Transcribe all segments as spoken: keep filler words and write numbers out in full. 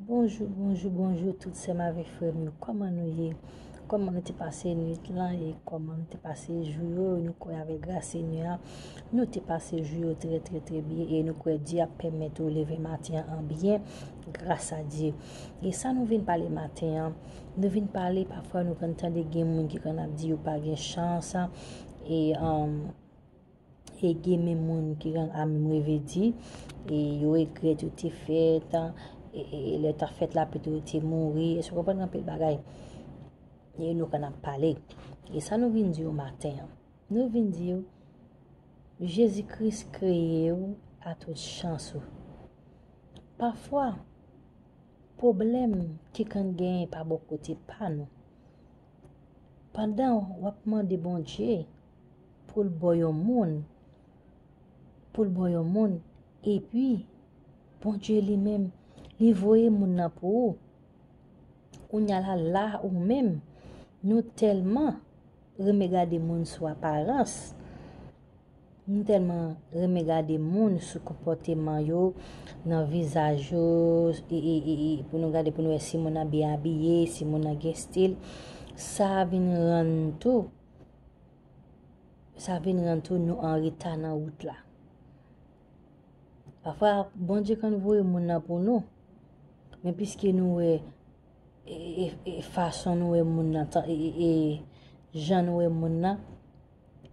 Bonjou, bonjou, bonjou tout sè m avèk frè m yo. Kòman nou ye? Kòman nou te pase nwit lan e kòman nou te pase jou yo? Nou kwè avèk gras Senyè a, nou te pase jou yo trè, trè, trè byen e nou kwè Dye ap pèmèt ou leve maten an an byen, gras a Dye. E sa nou vin pale maten an, nou vin pale pafwa nou konn tande gen moun ki konn ap di yo pa gen chans, e, um, e gen menm moun ki konn ap menm reve di, e yo regrèt yo te fèt, e, e, e lè ta fèt la petèt yo te mouri, èske w konprann anpil bagay? E nou konn ap pale. E sa nou vin di yo maten an? Nou vin di yo, Jezi Kris kreye w a tout chans ou. Pafwa, pwoblèm ki konn genyen pa bò kote pa nou. Pandan w ap mande Bondye pou l ba w yon moun, pou l ba w yon moun, epi Bondye li menm, li voye moun nan pou ou. Kounye a la, la ou menm, nou tèlman renmen gade moun sou aparans, nou tèlman renmen gade moun sou konpòteman yo, nan vizaj yo, e, e, e, e, pou nou gade, pou nou wè si moun nan byen abiye, si moun nan gen stil. Sa vin rann tou, sa vin rann tou nou an reta nan wout la. Pafwa, Bondye konn voye moun nan pou nou, men piske nou wè, e, e, e, fason nou wè moun nan, tan, e, e, e, jan nou wè moun nan,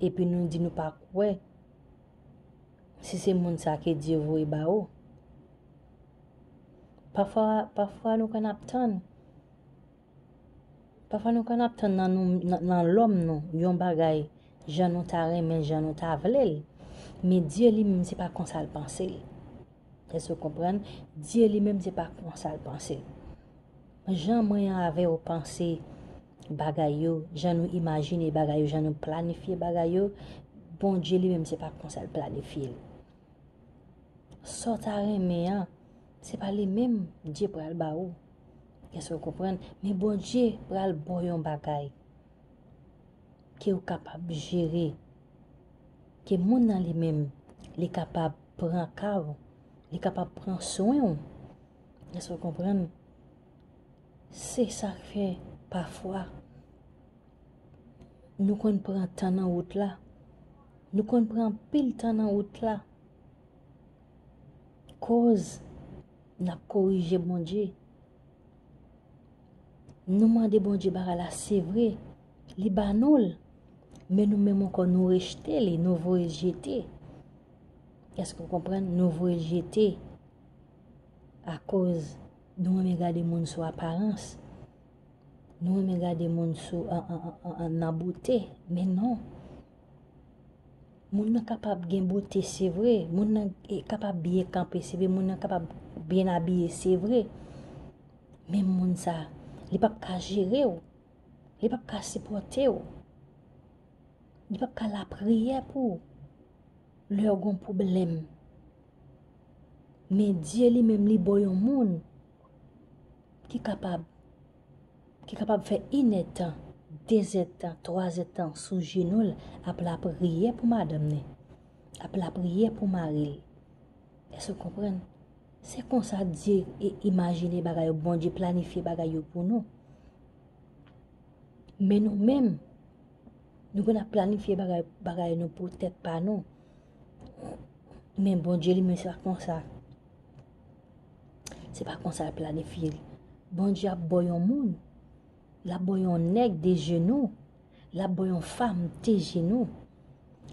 epi nou di nou pa kwè si se moun sa ke Dye voye ba ou. Pafwa, pafwa nou konn ap tann. Pafwa nou konn ap tann nan, nou, nan, nan lòm nou yon bagay, jan nou ta renmen, jan nou ta vle l. Men Dye li menm, se pa konsa l panse l. Èske w konprann? Dye li menm, se pa konsa l panse l. Jan mwen avè w panse bagay yo, jan nou imajine bagay yo, jan nou planifye bagay yo, Bondye li menm, se pa konsa l planifye l. Sa w ta renmen an, se pa li menm Dye pral ba ou. Èske w konprann? Men Bondye pral ba w yon bagay ke w kapab jere, ke moun nan li menm, li kapab pran ka w, li kapab pran swen w. Èske w konprann? Se sa k fè, pafwa, nou konn pran tan nan wout la. Nou konn pran anpil tan nan wout la. Koz n ap korije Bondye. Nou mande Bondye bagay la, se vre, li ba nou l. Men nou menm ankò, nou rejte li, nou voye l jete. Èske w konprann? Nou voye l jete. Akoz nou renmen gade moun sou aparans. Nou renmen gade moun sou, an, an, an, an, nan bote. Men non. Moun nan kapab gen bote, se vre. Moun nan, e, kapab byen kanpe, se vre. Moun nan kapab byen abiye, se vre. Men moun sa, li p ap ka jere w. Li p ap ka sipòte w. Li p ap ka lapriyè pou w lè w gon pwoblèm. Men Dye li menm, li ba w yon moun ki kapab, ki kapab fè inèdtan, dezèdtan, twazèdtan sou jenou l, ap lapriyè pou madanm li, ap lapriyè pou mari l. Èske w konprann? Se konsa Dye i-, imajine bagay yo, Bondye planifye bagay yo pou nou. Men nou menm, nou konn ap planifye bagay, bagay nou pou tèt pa nou. Men Bondye li menm, se pa konsa. Se pa konsa l planifye l. Bondye ap ba w yon moun. L ap ba w yon nèg de jenou. L ap ba w yon fanm de jenou.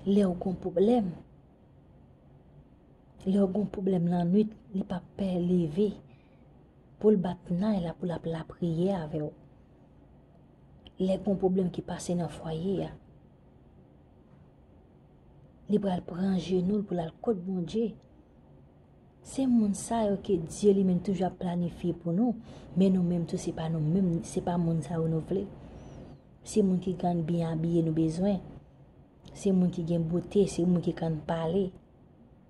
Lè w gon pwoblèm, lè w gon pwoblèm lannwit, li p ap pè leve pou l bat nay la, pou l ap lapriyè avè w. Lè gon pwoblèm ki pase nan fwaye a, li pral pran jenou l pou l al kot Bondye. Se moun sa yo ke Dye li menm toujou ap planifye pou nou, men nou menm tou, se pa nou menm, se pa moun sa yo nou vle. Se moun ki konn byen abiye nou bezwen. Se moun ki gen bote, se moun ki konn pale.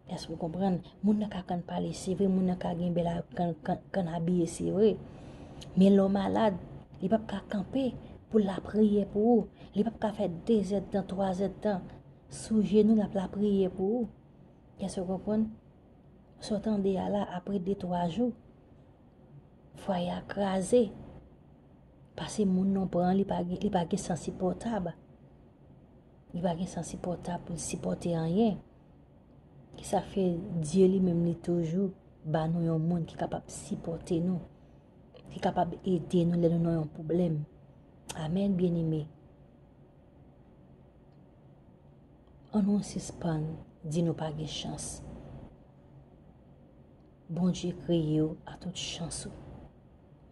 Èske w konprann? Moun nan ka konn pale, se vre, moun nan ka gen bèl a-, konn, konn, konn abiye, se vre. Men lè w malad, li p ap ka kanpe pou l lapriyè pou ou. Li p ap ka fè dezèdtan, twazèdtan sou jenou l ap lapriyè pou ou. Èske w konprann? Sa w tande a la, apre de, twa jou, Fwaye a kraze. Pase moun nan pran, li pa gen, li pa gen sans sipòtab. Li pa gen sans sipòtab pou l sipòte anyen. Ki sa fè Dye li menm li toujou ba nou yon moun ki kapab sipòte nou, ki kapab ede nou lè nou nan yon pwoblèm. Amèn, byeneme. An nou sispann di nou pa gen chans. Bondye kreye w a tout chans ou.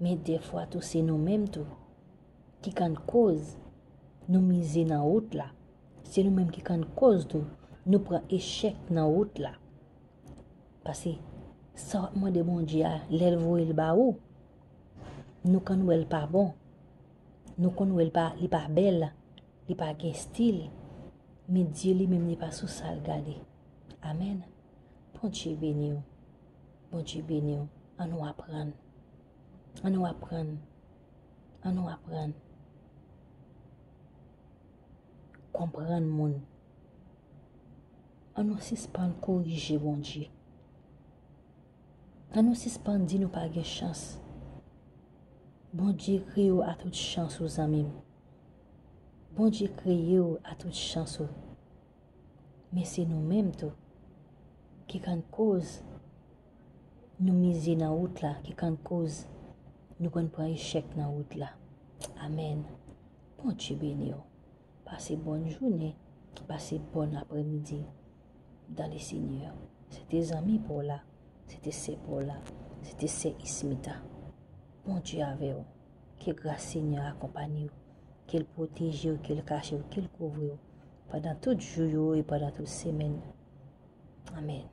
Men dèfwa tou se nou menm tou ki konn koz nou mize nan wout la. Se nou menm ki konn koz tou nou pran echèk nan wout la. Pase sa w ap mande Bondye a, lè l voye l ba ou, nou konn wè l pa bon. Nou konn wè l pa, li pa bèl, li pa gen stil. Men Dye li menm li pa sou sa l gade. Amèn. Bondye beni w. Bondye beni w. An nou aprann. An nou aprann. An nou aprann. Konprann moun. An nou sispann korije Bondye. An nou sispann di nou pa gen chans. Bondye kreye w a tout chans ou, zanmi m. Bondye kreye w a tout chans ou. Men se nou menm tou ki konn koz nou mize nan wout la, ki konn koz nou konn pran echèk nan wout la. Amèn. Bondye beni w. Pase bòn jounen, pase bòn aprèmidi dans le Seigneur. Se te zanmi pa w la, se te sè pa w la, se te sè Ismita. Bondye avè w. Ke gras Senyè a akonpanye w. Ke l pwoteje w, ke l kache w, ke l kouvri w pandan tout jou yo e pandan tout semèn. Amèn.